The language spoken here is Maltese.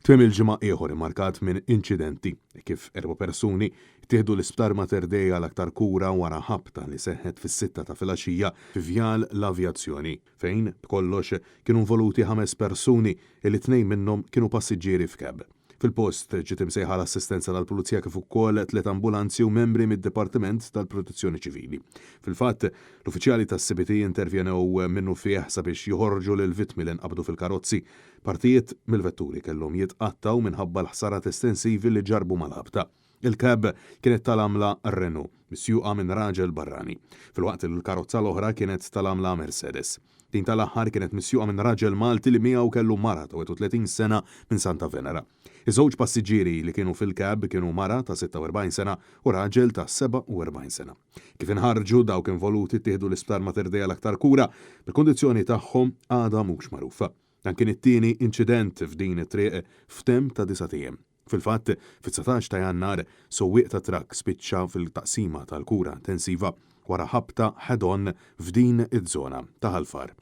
Tmiem il-ġimgħa ieħor immarkat minn inċidenti, hekk kif erba' persuni ttieħdu l-Isptar Mater Dei għal aktar kura wara ħabta li seħħet fis-sitta ta' filgħaxija fi Vjal l-Avjazzjoni, fejn, b'kollox, kienu involuti ħames persuni li tnejn minnhom kienu passiġġieri f'cab. Fil-post ġiet imsejħa l-assistenza tal-Pulizija kif ukoll tliet ambulanzi u membri mid-Dipartiment tal-Protezzjoni Ċivili. Fil-fatt, l-uffiċjali tas-CBT intervjenew minnufih sabiex joħorġu lill-vittmi li nqabdu fil-karozzi. Partijiet mill-vetturi kellhom jitqattgħu minħabba l-ħsarat estensivi li ġarrbu mal-ħabta. Il-cab kienet tal-għamla Renault, misjuqa minn raġel barrani, filwaqt li l-karozza l-oħra kienet tal-għamla Mercedes. Din tal-aħħar kienet misjuqa minn raġel Malti li miegħu kellu mara ta' 31 sena minn Santa Venera. Iż-żewġ passiġġieri li kienu fil-cab kienu mara ta' 46 sena u raġel ta' 47 sena. Kif inħarġu, dawk involuti ttieħdu l-Isptar Mater Dei għal aktar kura, bil-kundizzjoni tagħhom għadha mhux magħrufa. Dan kien it-tieni inċident f'din it-triq f'temp ta' disat ijiem. Fil-fatt, fit-19 ta' Jannar, sewwieq ta' trakk spiċċa fil-taqsima tal-kura intensiva wara ħabta head-on f'din iż-żona ta' Ħal Far.